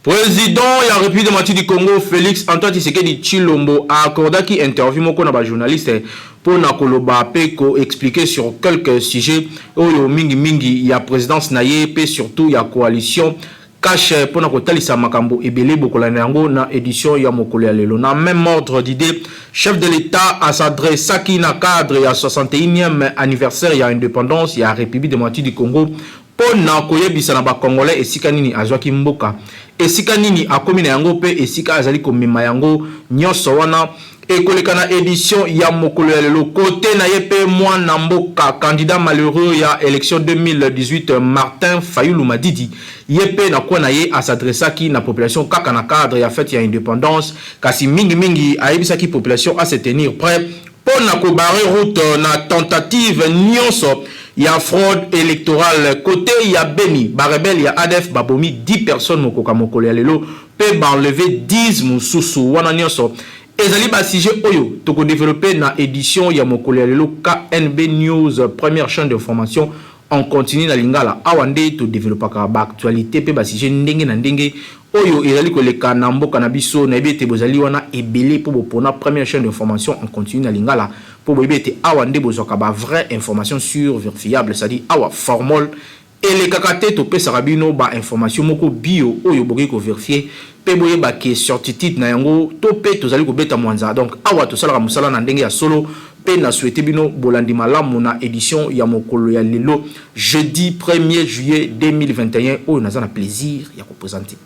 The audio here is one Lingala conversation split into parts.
President ya Republique democratique du Congo Felix Antoine Tshisekedi Tshilombo a accordaki interview moko na ba journalistes mpo na koloba mpe ko expliquer sur quelques sujets oyo mingi mingi ya presidence na ye mpe surtout ya coalition Cash mpo na kotalisa makambo ebele bokolanda yango na edition ya mokolo ya lelo. Na meme ordre d'idee, chef de l'Etat a s'adressaki na cadre ya 61e anniversaire ya independance ya Republique democratique du Congo mpo na koyebisa na ba Congolais esika nini azwaki mboka, esika nini akomi na yango mpe esika azali komema yango. Nionso wana ekoleka na edition ya mokolo ya lelo. Cote na ye mpe mwana mboka candidat malheureux ya election 2018 Martin Fayulu Madidi, ye mpe na coin na ye a s'adressaki na population kaka na cadre ya fete ya independance, kasi mingi mingi ayebisaki population a se tenir pret mpo na ko barrer route na tentative nionso ya fraude electorale. Cote ya Beni, ba rebelles ya adf babomi 10 personnes mokoka mokolo ya lelo mpe ba enlever 10 mosusu. Wana nionso ezali ba sujets oyo toko developper na edition ya mokolo ya lelo KNB News, première chaine d'information en continu na lingala. Awa nde to developpaka ba actualites mpe ba sujets ndenge na ndenge oyo ezali koleka na mboka na biso. Nayebi ete bozali wana ebele mpo bopona première chaine d'information en continu na lingala mpo boyebi ete awa nde bozwaka ba vraies informations sur verifiables, c'est-à-dire awa formol Elekaka te topesaka bino ba information moko bio oyo bokoki ko verifier pe boyeba ke certitude na yango to pe tozali kobeta mwanza. Donc awa tosalaka mosala na ndenge ya solo pe na souhaiter bino bolandi malamu na edition ya mokolo ya lelo jeudi premier juillet 2021 oyo naza na plaisir ya ko presenter.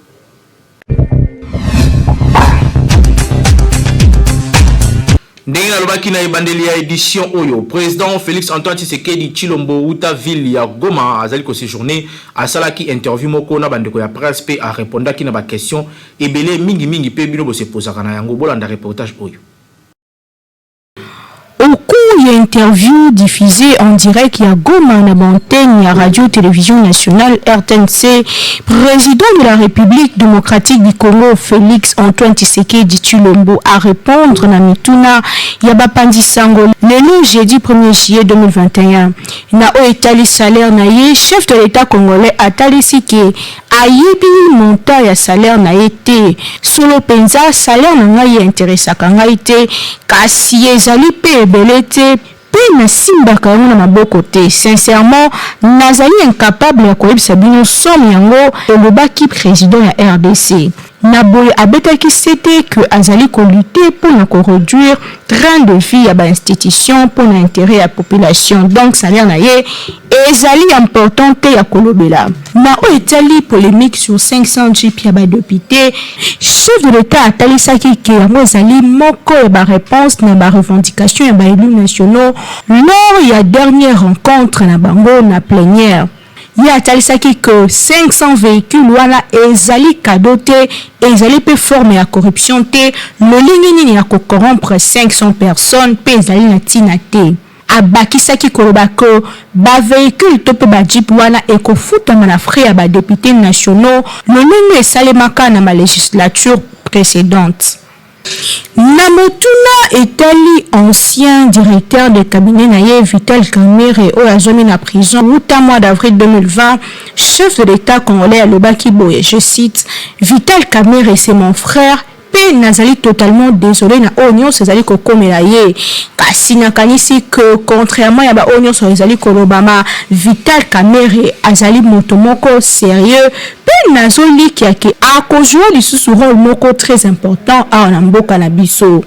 Ndenge nalobaki na ebandeli ya edition oyo, President Felix Antoine Tshisekedi Tshilombo wuta ville ya Goma azali ko sejourner, asalaki interview moko na bandeko ya presse pe a repondaki na ba questions ebele mingi mingi pe bino bo se posaka na yango. Bolanda reportage oyo. Au cours ya interview diffusee en direct ya Goma na ba antennes ya Radio Television Nationale, rtnc, President de la Republique democratique du Congo Felix Antoine Tshisekedi Tshilombo a repondre na mituna ya bapanzi sango lelo jeudi premier juillet 2021. Na oyo etali salaire na ye, chef de l'Etat congolais atalisi ke Ayebi montant ya salaire na ye te. Solo penza, salaire na ngai e interessaka ngai te, kasi ezali pe ebele te pe nasimbaka yango na maboko te. Sincèrement, nazali incapable ya koyebisa bino somme yango, elobaki president ya rdc. Na boye abetaki sete que azali ko lutter mpo na ko reduire train de vie ya ba institutions mpo na interet ya population. Donc salaire na ye ezali important te ya kolobela. Na oyo etali polemique sur 500 jeeps ya ba deputes, chef de l'Etat atalisaki que yango ezali moko ya ba reponses na ba revendications ya ba elus nationaux lors ya dernière rencontre na bango na plenière. Ye atalisaki que 500 vehicules wana ezali cadeau te, ezali mpe forme ya corruption te, lolingi nini ya ko corrompre 500 personnes mpe ezali na tina te. Abakisaki koloba que ba vehicules to mpe ba jeeps wana ekofutama na frais ya ba deputes nationaux lolenge esalemaka na ba legislatures precedentes. Na motuna etali ancien directeur de cabinet na ye Vital Kamerhe oyo azwami na prison wuta mois d'avril 2020, chef de l'Etat congolais alobaki boye, je cite, Vital Kamerhe c'est mon frère mpe nazali totalement desole na oyo nionso ezali kokomela ye. Kasi nakanisi que contrairement ya ba oyo nionso ezali kolobama, Vital Kamerhe azali moto moko serieux Pe nazo likia ke ako jouer lisusu role moko très important awa na mboka na biso.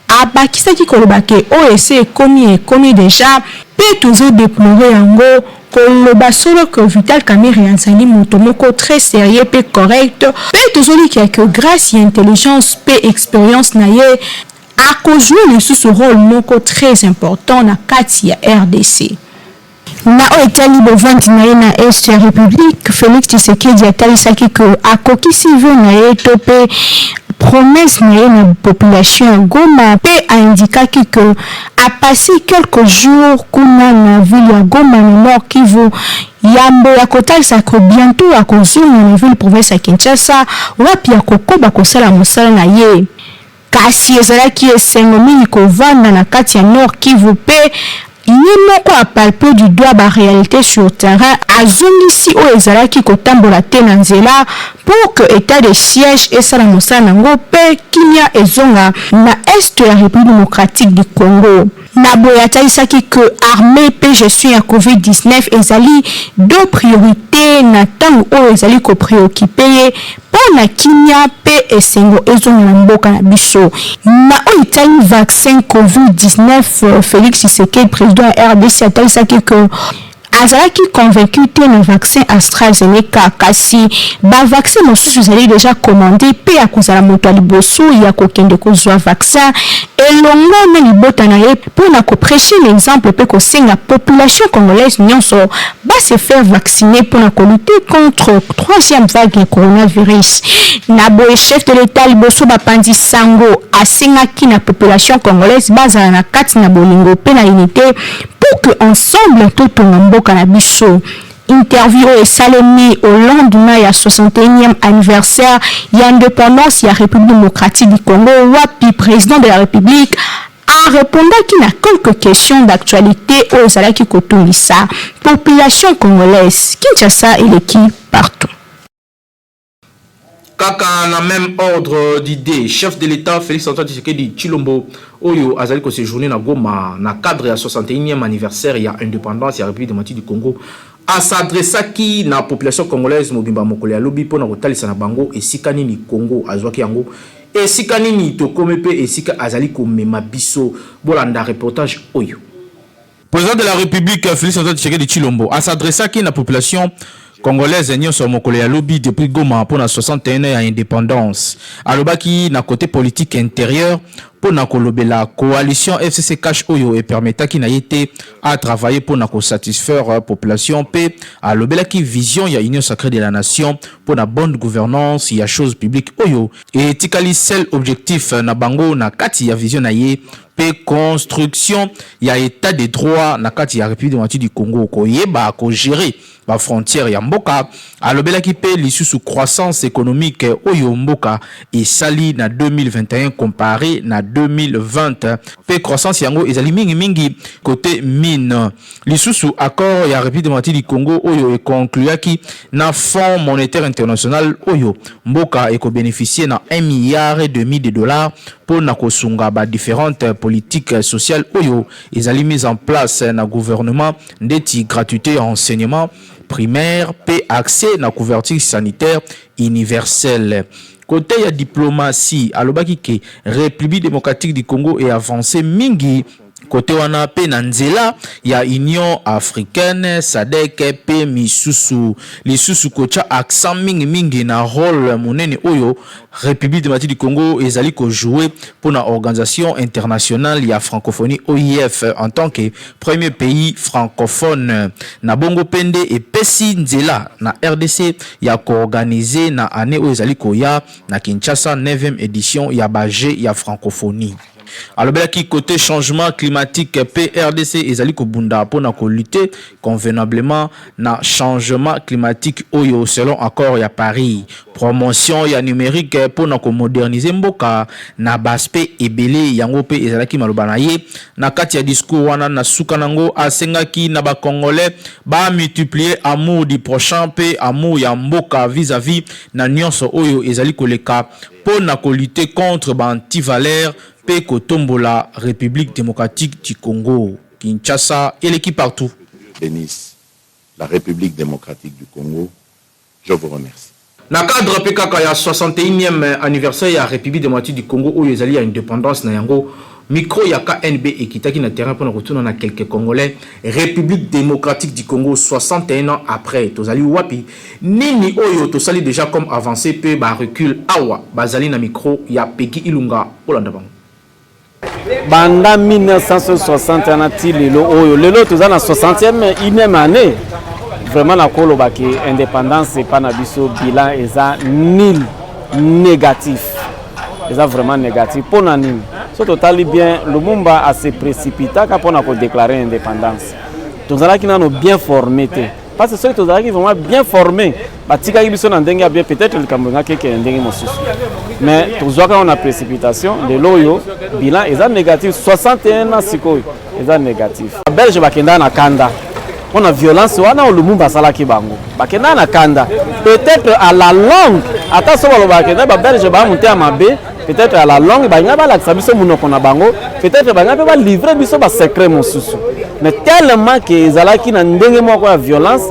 Abakisaki koloba ke oyo esi ekomi ekomi dejà pe tozo deplorer yango, koloba solo que Vital Kamerhe azali moto moko très serieux pe correct pe tozo likia que grace ya intelligence pe experience na ye ako jouer lisusu role moko très important na kati ya rdc. Na oyo etali bovandi na ye na Est ya Republique, Felix Tshisekedi atalisaki que akokisi vœux na ye to mpe promesse na ye na population ya Goma mpe a indikaki que a passer quelques jours kuna na ville ya Goma na Nord Kivu yambo ya kotalisa que bientot akozonga na ville province ya Kinshasa wapi akokoba kosala mosala na ye. Kasi ezalaki esengo mingi kovanda na kati ya Nord Kivu mpe ye moko a palper du doigt ba realites sur terrain, azongisi oyo ezalaki kotambola te na nzela pour que etat de siège esala mosala na yango mpe kimia ezonga na Est ya Republique democratique du Congo. Na boye atalisaki que armee mpe gestion ya Covid 19 ezali deux priorites na tango oyo ezali ko preoccuper ye mpo na kimia mpe esengo ezonga na mboka na biso. Na oyo etali vaccin Covid 19, Felix Tshisekedi, president ya rdc atalisaki que azalaki convaincu te na vaccin AstraZeneca kasi ba vaccins mosusu ezali dejà commander mpe akozala moto ya liboso ya kokende kozua vaccin elongo na libota na ye mpo na ko precher l'exemple mpe kosenga population congolaise nionso ba se faire vacciner mpo na ko lutter contre troisième vague ya coronavirus. Na boye chef de l'Etat liboso bapanzi sango asengaki na population congolaise bazala na kati na bolingo mpe na unite pour que ensemble totonga mboka na biso. Interview oyo esalemi au lendemain ya 61e anniversaire ya independance ya Republique democratique du Congo wapi president de la Republique a repondaki na quelques questions d'actualite oyo ezalaki kotungisa population congolaise. Kinshasa eleki partout. Kaka na meme ordre d'idee, chef de l'Etat Felix Antoine Tshisekedi Tshilombo oyo azali ko sejourner na Goma na cadre ya 61e anniversaire ya independance ya Republique democratique du Congo a s'adressaki na population congolaise mobimba mokolo ya lobi mpo na kotalisa na bango esika nini Congo azwaki yango, esika nini tokomi mpe esika azali komema biso. Bolanda reportage oyo. President de la Republique Felix Antoine Tshisekedi Tshilombo a s'adressaki na population congolaise nionso mokolo ya lobi depuis Goma mpo na 61 ans ya independance. Alobaki na cote politique interieur mpo na kolobela coalition FCC-CACH oyo e permettaki na ye te a travailler mpo na ko satisfaire population mpe alobelaki vision ya Union sacree de la nation mpo na bonne gouvernance ya chose publique oyo etikali seul objectif na bango na kati ya vision na ye mpe construction ya Etat de droit na kati ya Republique democratique du Congo, koyeba ko gerer ba frontières ya mboka. Alobelaki mpe lisusu croissance economique oyo mboka esali na 2021 comparer na 2020 mpe croissance yango ezali mingi mingi cote mine. Lisusu accord ya Republique democratique du Congo oyo e concluaki na Fonds monetaire international oyo mboka eko beneficier na un milliard et demi de dollars mpo na kosunga ba differentes politiques sociales oyo ezali mise en place na gouvernement ndeti gratuite ya enseignement primaire mpe accès na couverture sanitaire universelle. Cote ya diplomatie, alobaki que Republique democratique du Congo e avancer mingi Cote wana pe na nzela ya Union africaine, SADC pe misusu. Lisusu kotia accent mingi mingi na role monene oyo Republique democratique du Congo ezali ko jouer pona organisation internationale ya francophonie OIF en tant que premier pays francophone. Na bongo pe nde epesi nzela na rdc ya ko organiser na annee oyo ezali koya na Kinshasa neuvième edition ya ba Jeux ya francophonie. Alobelaki cote changement climatique mpe rdc ezali kobunda mpo na ko lutter convenablement na changement climatique oyo selon accord ya Paris. Promotion ya numerique mpo na ko moderniser mboka na ba aspects ebele, yango mpe ezalaki maloba na ye na kati ya discours wana. Na suka nango, asengaki na ba Congolais ba multiplier amour du prochain mpe amour ya mboka vis-à-vis na nionso oyo ezali koleka mpo na ko lutter contre ba anti-valeurs mpe kotombola Republique democratique du Congo. Kinshasa eleki partout. Benisse la Republique democratique du Congo. Je vous remercie. Na cadre mpe kaka ya 61e anniversaire ya Republique democratique du Congo oyo ezali ya independance na yango, micro ya KNB ekitaki na terrain mpo na kotuna na quelques Congolais, Republique democratique du Congo 61 ans après tozali wapi? Nini oyo tosali dejà comme avancee pe ba recul awa bazali na micro ya Peggy Ilunga bolanda bango. Banda 1960 wana ti lelo oyo, lelo toza na 61e annee, vraiment nakoloba ke independance epa na biso bilan eza nul, negatif. Eza vraiment négatif. Mpo na nini? So totali bien, Lumumba ase précipitaka mpona kodéclarer indépendance. Tozalaki nano bien formé te, parce que soki tozalaki vraiment bien formé, batikaki biso na ndenge ya bien, peut-être likambo engaki ekende ndenge mosusu. Mais tozwaka yango na précipitation. Lelo oyo bilan eza négatif. 61 ans sikoyo eza négatif. Babelge bakendaka na kanda mpona violence wana oyo Lumumba asalaki bango. Bakendaka na kanda. Peut-être à la longue, ata so balobaka kenda babelge baa motema mabe, peut-être à la longue balinga balakisa biso monoko na bango, peut-être balinga mpe balivre biso basecret mosusu. Mais tellement ke ezalaki na ndenge moko ya violence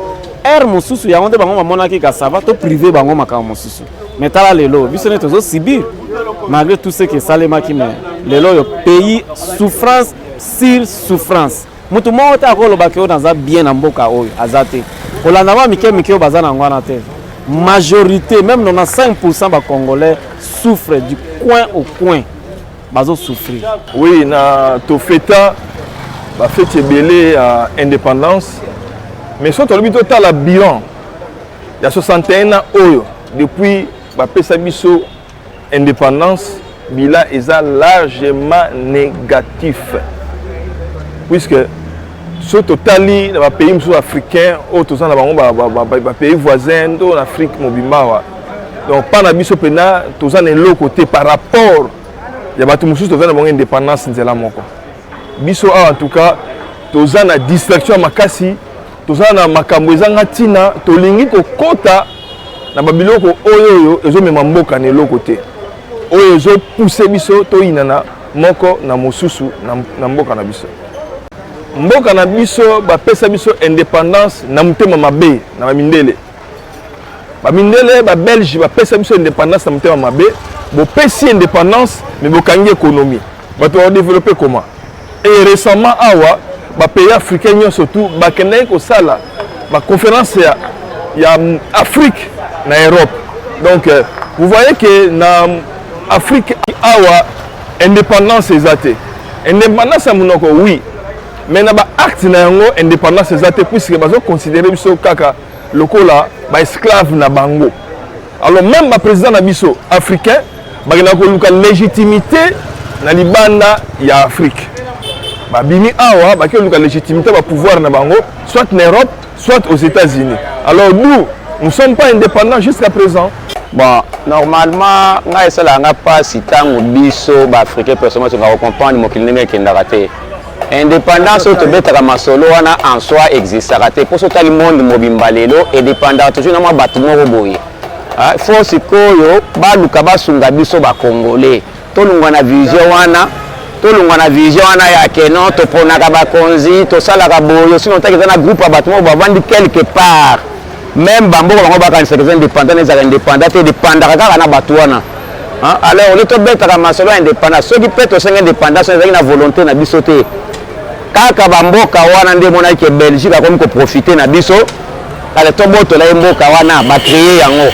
aire mosusu, yango nde bango bamonaki kasava to privé bango makambo mosusu. Mais tala lelo, biso nde tozosubir malgré tout ce qui esalemaki. Mais lelo oyo pays, souffrance sur souffrance. Motu moko te akolobaki oyo naza bien na mboka oyo, aza te. Kolanda mwa mike mike oyo baza nango wana te. Majorité, même 95 % bacongolais souffre du coin au coin, bazosouffrir. Oui, na tofeta bafeti ebele ya indépendance, mais so tolobi totala bilan ya 61 ans oyo depuis bapesa biso indépendance, bilan eza largement négatif, puisque so totali na bapays mosusu africain oyo toza na bango, bapays voisin to na Afrique mobimba awa, donc mpa na biso mpena toza na eloko te par rapport ya bato mosusu toza na bango indépendance nzela moko. Biso awa, en tout cas, toza na distraction ya makasi, toza na makambo ezanga ntina. Tolingi kokɔta na babiloko oyo oyo ezomema mboka na eloko te, oyo ezopousse biso toyinana moko na mosusu na mboka na biso. Mboka na biso, bapesa biso indépendance na motema mabe na bamindele. Bamindele, babelge bapesa biso indépendance na motema mabe. Bopesi indépendance, mais bokangi économie. Bato badéveloppe comment? Et récemment awa, bapays africain nyonso tu bakendaki kosala baconférence ya Afrique na Europe. Donc vous voyez que na Afrique awa, indépendance eza te. Indépendance ya monoko, oui, mais na baacte na yango, indépendance eza te, puisque bazoconsidere biso kaka lokola baesclave na bango. Alors même baprésident na biso africain bakendaka koluka légitimité na libanda ya Afrique. Babimi awa, baki koluka légitimité bapouvoir na bango, soit na Europe, soit aux États-Unis. Alors nous, nous sommes pas indépendants jusqu'à présent. Bon, normalement ngai esalaka nga mpasi ntango biso baafricain personnellement tokaka kocomprendre mokili ndenge ekendaka te. Indépendance oyo tobetaka masolo wana en soi existaka te, mpo so otali monde mobimba lelo, edépendaka toujours na mwa bato moko boye. Fo sikoyo baluka basunga biso bacongolais, tolongwa na vision wana, tolongwa na vision wana ya ke non, toponaka bakonzi, tosalaka boyo. Sinon otaki eza na groupe ya bato moko bavandi quelque part, même bamboka bango bakanisaka eza indépendant, ezalaka indépendant te, dépendaka kaka na bato wana. Alors ole tobetaka masolo ya indépendance, soki mpe tosenga indépendance, ezalaki na volonté na biso te. Kaka bamboka wana nde emonaki ke Belgique akomi koprofite na biso, kale tobotola ye mboka wana, bacréer yango.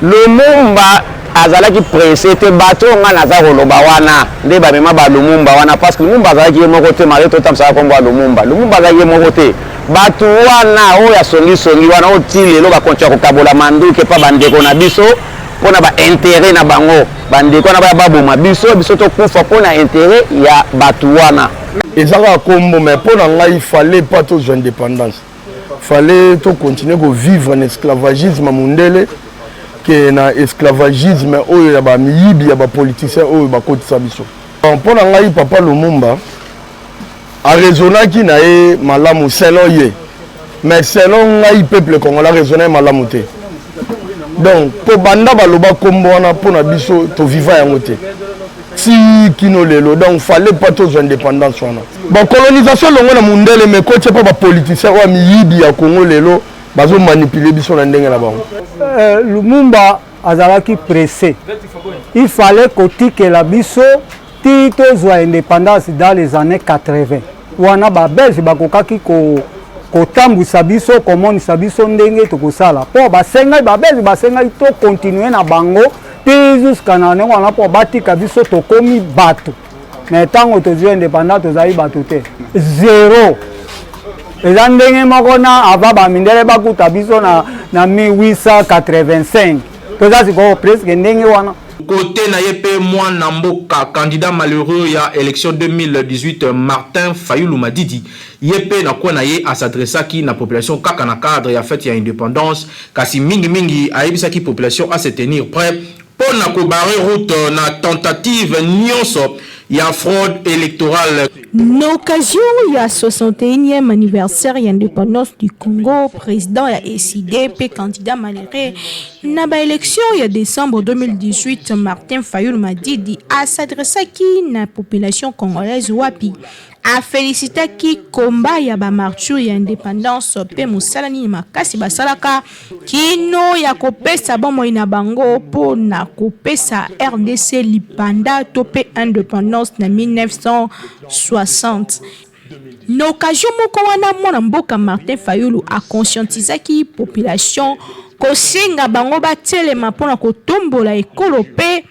Lumumba azalaki pressé te. Bato oyo ngai naza koloba wana nde bamema balumumba wana, parce que Lumumba azalaki ye moko te. Malgré totambisaka nkombo ya Lumumba, Lumumba azalaki ye moko te. Bato wana oyo asongisongi wana, oyo ti lelo bakontinua kokabola manduki epa bandeko na biso mpona baintérêt na bango. Bandeko wana baya baboma biso, biso tokufa mpona intérêt ya bato wana. Eza kaka kombo, mais mpo na ngai, fallait pas tozwa indépendance, fallait tocontinue kovivre na esclavagisme mondele ke na esclavagisme oyo ya bamiyibi ya bapoliticien oyo bakotisa biso. Mpo na ngai, papa Lumumba araisonnaki na ye malamu selon ye, mais selon ngai, peuple congolais araisonne malamu te. Donc mpo banda baloba nkombo wana, mpo na biso toviva yango te ti kino lelo. Donc fallait pas tozwa indépendance wana. Bon, colonisation elongo na mundele, mais kotia mpo bapoliticien oyo ya miyibi ya Congo lelo bazomanipule biso na ndenge na bango. Lumumba azalaki pressé. Il fallait kotikela biso ti tozwa indépendance dans les années 80 wana. Babelge bakokaki kotambwisa biso, komonisa biso ndenge tokosala, mpo basengai, babelge basengai tocontinue na bango ti jusqu'à na ndenge wana, mpo batika biso tokomi bato. Mais ntango tozwi indépendance, tozali bato te, zéro. Eza ndenge moko na avant bamindele bakuta biso na 1885. Toza sikoyo presque ndenge wana. Kote na ye mpe mwana mboka, candidat malheureux ya élection 2018, Martin Fayulu Madidi, ye mpe na kwa na ye as'adressaki na population kaka na cadre ya fête ya indépendance, kasi mingimingi ayebisaki population à se tenir prêt mpo na kobarrer route na tentative nyonso ya fraude électorale. Na occasion ya 61e anniversaire ya indépendance du Congo, président ya ECiDé mpe candidat malheureux na baélection ya décembre 2018, Martin Fayulu Madidi, as'adressaki na population congolaise, wapi afélicitaki komba ya bamartyrs ya indépendance mpe mosala nini makasi basalaka kino ya kopesa bomoi na bango mpo na kopesa RDC lipanda to mpe indépendance na 1960. Na occasion moko wana, mwana mboka Martin Fayulu aconscientisaki population kosenga bango batelema mpona kotombola ekolo mpe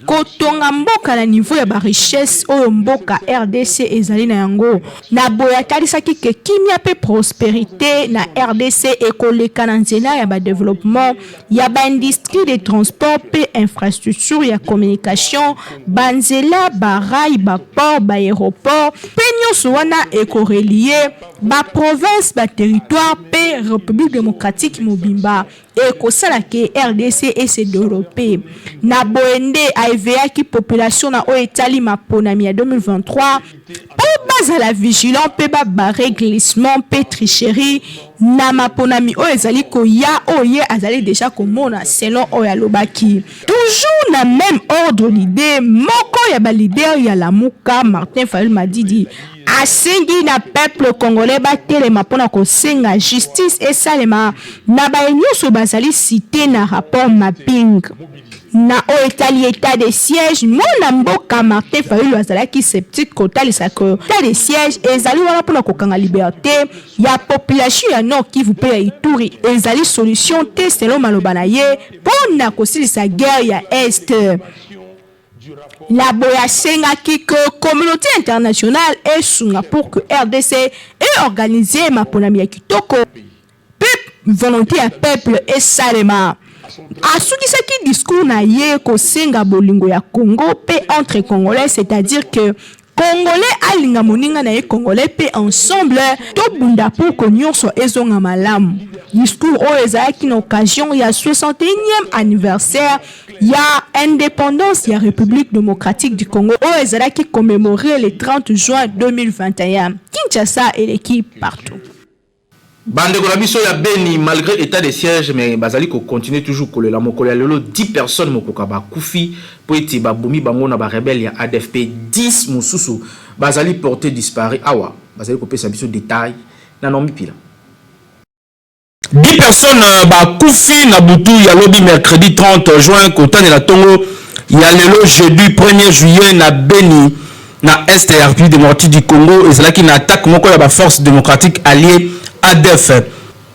kotonga mboka na niveau ya barichesse oyo mboka RDC ezali na yango. Na boye atalisaki ke kimia mpe prospérité na RDC ekoleka na nzela ya badéveloppement ya baindustrie de transport mpe infrastructure ya communication, banzela, barails, baport, baaéroport mpe nyonso wana ekorelier baprovince, baterritoire mpe République démocratique mobimba, ekosala ke RDC ese développe. Na boye nde aéveillaki population na oyo etali maponami ya 2023 mpo bazala vigilant mpe babarrer glissement mpe tricherie na maponami oyo ezali koya, oyo ye azali déjà komona, selon oyo alobaki. Toujours na même ordre d'idée, moko ya baleader ya Lamuka, Martin Fayulu Madidi, asengi na peuple congolais batelema mpona kosenga justice esalema na baye nyonso bazali cité na rapport mapping. Na oyo etali état de siège, mwana mboka Martin Fayulu azalaki sceptique kotalisa ke état de siège ezali wana mpona kokanga liberté ya population ya Nord Kivu mpe ya Ituri, ezali solution te, selon maloba na ye, mpo na kosilisa guerre ya Est. Na boye asengaki ke communauté internationale esunga pour que RDC eorganize maponami ya kitoko mpe volonté ya peuple esalema. Asukisaki discours na ye kosenga bolingo ya Congo mpe entre Congolais, c'est-à-dire que Congolais alinga moninga na ye Congolais mpe ensemble tobunda pour que nyonso ezonga malamu. Discours oyo ezalaki na occasion ya 61e anniversaire ya indépendance ya République démocratique du Congo, oyo ezalaki commémoré le 30 juin 2021. Kinshasa eleki partout. Bandeko na biso ya Beni, malgré état de siège, mais bazali kocontinue toujours kolela. Mokolo ya lelo, 10 personnes mokoka bakufi mpo ete babomi bango na barebelles ya ADF, 10 mosusu bazali porté disparu. Awa bazali kopesa biso détail na Naomi Pila. 10 personnes bakufi na butu ya lobi mercredi 30 juin kotanela ntongo ya lelo jeudi 1er juillet na Beni, na est ya République démocratique du Congo. Ezalaki na attaque moko ya baforce démocratique alliée, ADF,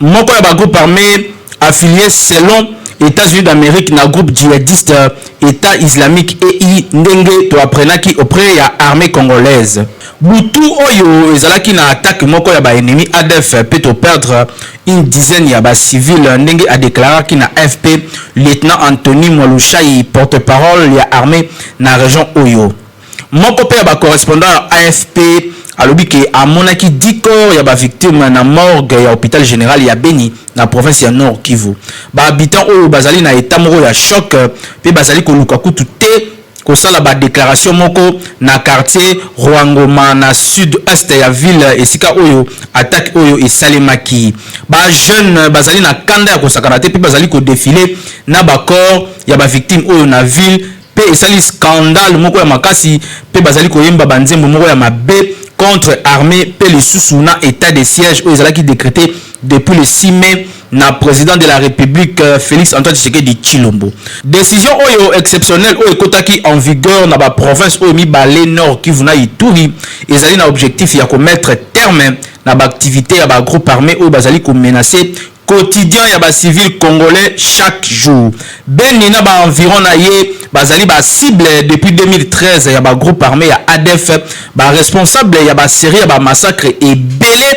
moko ya bagroupe armé affilié, selon États-Unis d'Amérique, na groupe djihadiste État islamique, EI, ndenge toapprenaki auprès ya armée congolaise. Butu oyo ezalaki na attaque moko ya baennemi ADF mpe toperdre une dizaine ya bacivile, ndenge adéclaraki na AFP lieutenant Anthony Mwalushai, porte-parole ya armée na région oyo. Moko mpe ya bacorrespondant ya AFP alobi ke amonaki 10 corps ya bavictime na morgue ya hôpital général ya Beni, na province ya Nord Kivu. Bahabitant oyo bazali na état moko ya choc mpe bazali koluka kutu te kosala badéclaration moko na quartier Rwangoma, na sud est ya ville, esika oyo attaque oyo esalemaki. Bajeune bazali na kanda ya kosakana te mpe bazali kodéfiler na bacorps ya bavictime oyo na ville, mpe esali scandale moko ya makasi, mpe bazali koyemba banzembo moko ya mabe contre armée mpe lisusu na état de siège oyo ezalaki décrété depuis le 6 mai na président de la République Félix Antoine Tshisekedi Tshilombo. Décision oyo exceptionnelle oyo ekotaki en vigueur na baprovince oyo mibale, Nord Kivu na Ituri, ezali na objectif ya komettre terme na baactivité ya bagroupe armé oyo bazali komenacer quotidien ya bacivil congolais chaque jour. Beni na baenviron na ye bazali bacible depuis 2013 ya bagroupe armé ya ADF, baresponsable ya basérie ya bamassacre ebele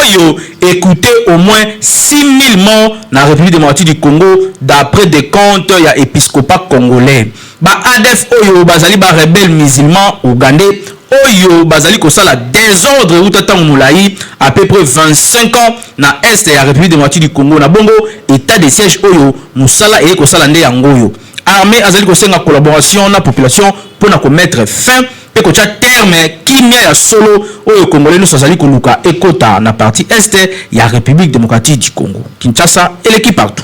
oyo ecoûté au moins 6000 morts na République démocratique du Congo, d'après des comptes ya épiscopat congolais. Ba adf oyo bazali ba rebelles musulmans ougandais oyo bazali kosala desordre wuta ntango molayi, à peu près 25 ans, na est ya République démocratique du Congo. Na bongo état de siège oyo, mosala eye kosala nde yango oyo. Armée azali kosenga collaboration na population mpona komettre fin mpe kotia terme, kimia ya solo oyo Congolais nyonso azali koluka ekota na partie est ya République démocratique du Congo. Kinshasa eleki partout.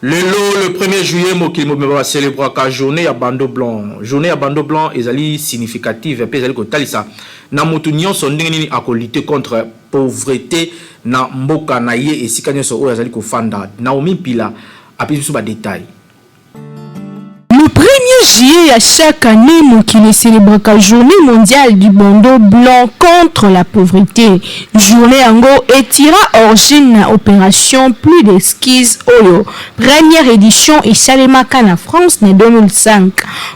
Lelo le 1er juillet, mokili mobimba bacélébraka journée ya bandeau blanc. Journée ya bandeau blanc ezali significative mpe ezali kotalisa na motu nyonso ndenge nini akolutter contre pauvreté na mboka na ye, esika nyonso oyo azali kofanda. Naomi Mpila apesi biso badétails. Le 1er juillet à chaque année, mokili célèbre la journée mondiale du bandeau blanc contre la pauvreté. Journée yango etira origine na opération Plus d'excuses oyo. Première édition esalemaka na France en 2005.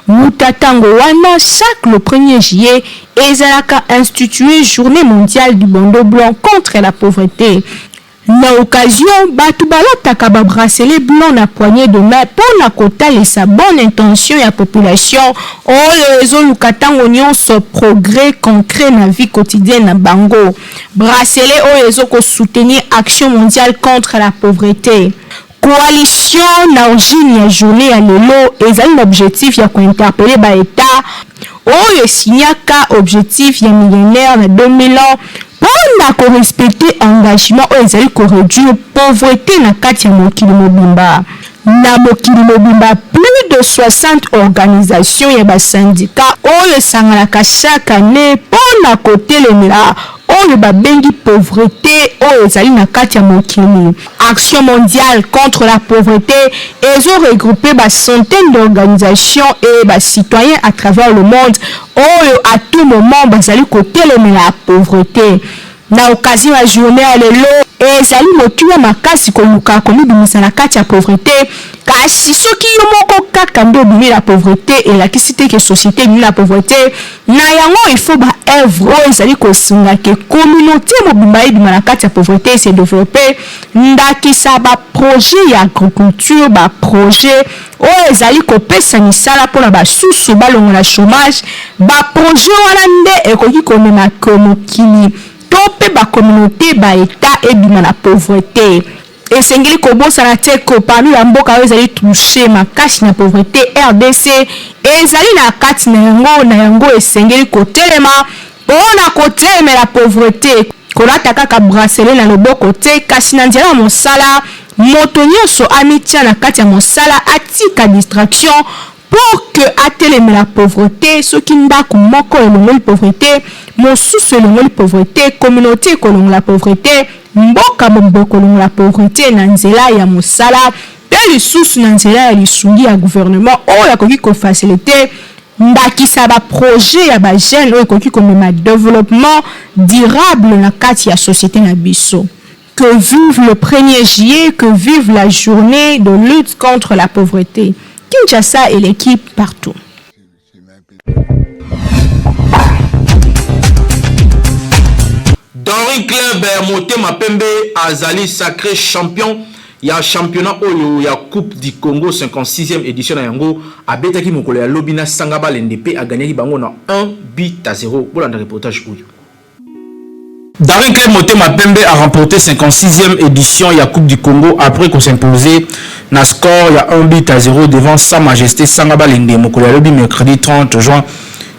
Wuta tango wana, chaque le 1er juillet, ezalaka institué journée mondiale du bandeau blanc contre la pauvreté. Na occasion, bato balataka babracelet blanc na poignet de main mpo na kotalisa bonne intention ya population oyo ezoluka ntango nyonso progrès concret na vie quotidienne na bango. Bracelet oyo ezokosoutenir Action mondiale contre la pauvreté. Coalition na origine ya journée ya lelo ezali na objectif ya kointerpeller baétat oyo esignaka objectif ya millénaire na 2000 ans mpona korespecter engagement oyo ezali koréduire pauvreté na kati ya mokili mobimba. Na mokili mobimba, plus de 60 organisations ya basyndicat oyo esanganaka chaque année mpona kotelemela oyo babengi pauvreté oyo ezali na kati ya mokili. Action mondiale contre la pauvreté ezoregroupe bacentaine d'organisations et bacitoyens à travers le monde oyo à tout moment bazali kotelemela pauvreté. Na occasion ya journée ya lelo, ezali motuya makasi koluka komibimisa na kati ya pauvreté. Kasi soki yo moko kaka nde obimi na pauvreté, elakisi te ke société ebimi na pauvreté. Na yango, il faut baœuvre oyo ezali kosunga ke communauté mobimba ebima na kati ya pauvreté, se développer. Ndakisa baprojet ya agriculture, baprojet oyo ezali kopesa misala mpona basusu balongola chômage. Baprojet wana nde ekoki komema ke mokili to mpe bacommunauté, baétat ebima na pauvreté. Esengeli kobosana te ko parmi bamboka oyo ezali touché makasi na pauvreté, RDC ezali na kati na yango. Na yango, esengeli kotelema mpona kotelemela pauvreté, kolata kaka bracelet na loboko te, kasi na nzela ya mosala. Moto nyonso amitia na kati ya mosala, atika distraction pour que atelemela pauvreté. Soki ndako moko elongoli pauvreté, mosusu elongoli pauvreté, communauté ekolongola pauvreté, mboka mobimba ekolongola pauvreté na nzela ya mosala mpe lisusu na nzela ya lisungi ya gouvernement oyo akoki kofaciliter, ndakisa baprojet ya bajeune oyo ekoki komema développement durable na kati ya société na biso. Que vive le 1er juillet, que vive la journée de lutte contre la pauvreté. Kinshasa et l'équipe partout. Daring Club Motema Pembe azali sacré champion ya championnat oyo ya Coupe du Congo 56e édition. Na yango, abetaki mokolo ya lobi na Sanga Balende mpe agagnaki bango na 1 but à 0. Bolanda reportage oyo. Daring Club Motema Pembe a remporté 56e édition ya Coupe du Congo après qu'on s'imposait na score ya 1 but à 0 devant Sa Majesté Sanga Balende mokolo ya lobi, mercredi 30 juin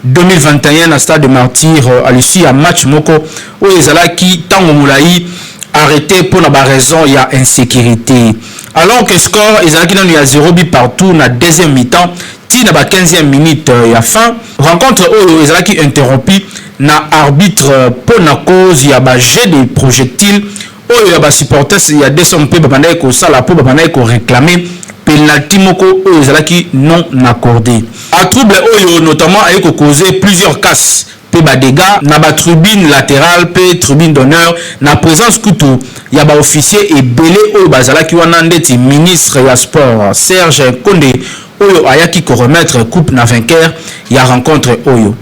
2021, na stade de Martyr, à l'issue ya match moko oyo ezalaki ntango molai arrêté pour na raison ya insécurité. Alors que score ezalaki nanu ya 0 but partout na deuxième mi-temps, ti na ba 15e minute ya fin, rencontre oyo ezalaki interrompu na arbitre mpo na cause ya bajet de projectile oyo ya basupporters ya DSMP mpe babandaki kosala, mpo babandaki koréclamer penalty moko oyo ezalaki non accordé. Batrouble oyo notamment aye kocauser plusieurs casses mpe badégâts na batribune latérale mpe tribune d'honneur, na présence kutu ya baofficier ebele oyo bazalaki wana, ndeti ministre ya sport Serge Konde oyo ayaki koremettre coupe na vainqueur ya rencontre oyo.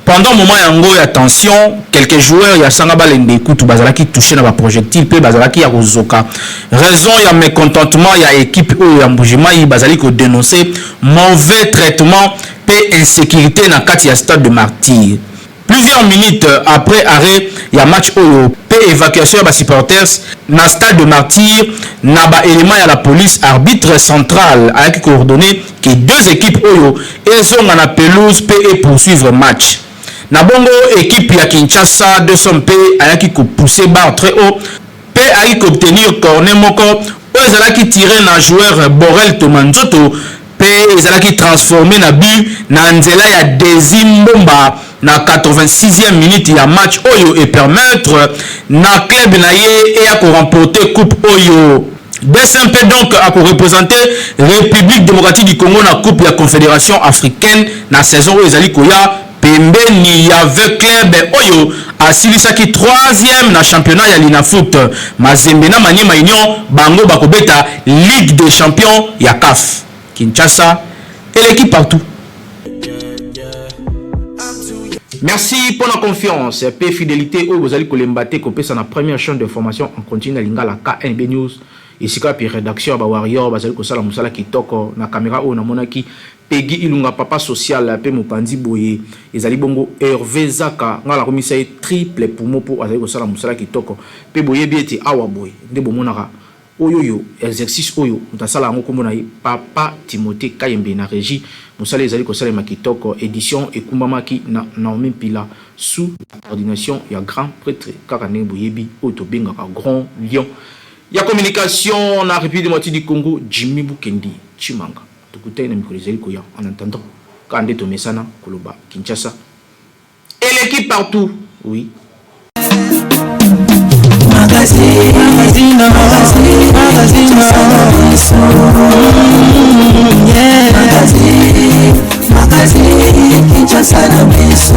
Pendant moment yango ya tension, quelques joueurs ya Sanga Balende kutu bazalaki toucher na ba projectiles pe bazalaki ya kozoka. Raison ya mécontentement ya équipe oyo ya Mbuji-Mayi, bazali ko dénoncer mauvais traitement pe insécurité na kati ya stade de Martyrs. Plusieurs minutes après arrêt ya match oyo pe évacuation ya ba supporters na stade de Martyrs na ba éléments ya la police, arbitre central ayaki coordonner que deux équipes oyo ezonga na pelouse pe e poursuivre match. Na bongo équipe ya Kinshasa 200 mpe ayaki kopousser barre très haut pe ayaki koobtenir corner moko oyo ezalaki tiré na joueur Borel Tomanzoto pe ezalaki transformé na but na nzela ya Desi Mbomba na 86e minute ya match oyo e permettre na club na ye eya koremporter coupe oyo. DSMP donc akoreprésenter République démocratique du Congo na coupe ya Confédération africaine na saison oyo ezali koya, pembeni ya V Club oyo asilisaki 3e na championnat ya Linafoot. Mazembe na Maniema Union, bango bakobeta Ligue des champions ya CAF. Kinshasa eleki partout. Merci pour la confiance pe fidélité oyo bozali kolemba te kopesa na première chaîne d'information en continu na lingala, KNB News. Esika pe rédaction ya bawarrior bazali kosala mosala kitoko. Na caméra oyo namonaki Pegi Ilunga, papa social, pe mopanzi boye ezali bongo Hervé Zaka. Ngai nakomisa ye triple poumon mpo azali kosala mosala kitoko. Mpe boyebi ete awa boye nde bomonaka oyo oyo exercice oyo moto asala yango, nkombo na ye papa Timothée Kayembe. Na régie, mosala ezali kosalema kitoko. Édition ekumbamaki na Naomi Mpila sous la coordination ya grand prêtre, kaka ndenge boyebi, oyo tobengaka Grand Lion ya communication na République démocratique du Congo, Jimmy Bukendi Chimanga. Tokutani na mikolo ezali koya. En attendant, kaka nde tomesana koloba, Kinshasa eleki partout, oui. Magazine, magazine, magazine, yeah. Magazine, magazine, Kinshasa na biso,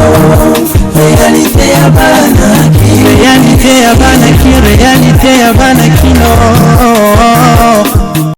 réalité ya bana, réalité ya bana, réalité ya bana kino.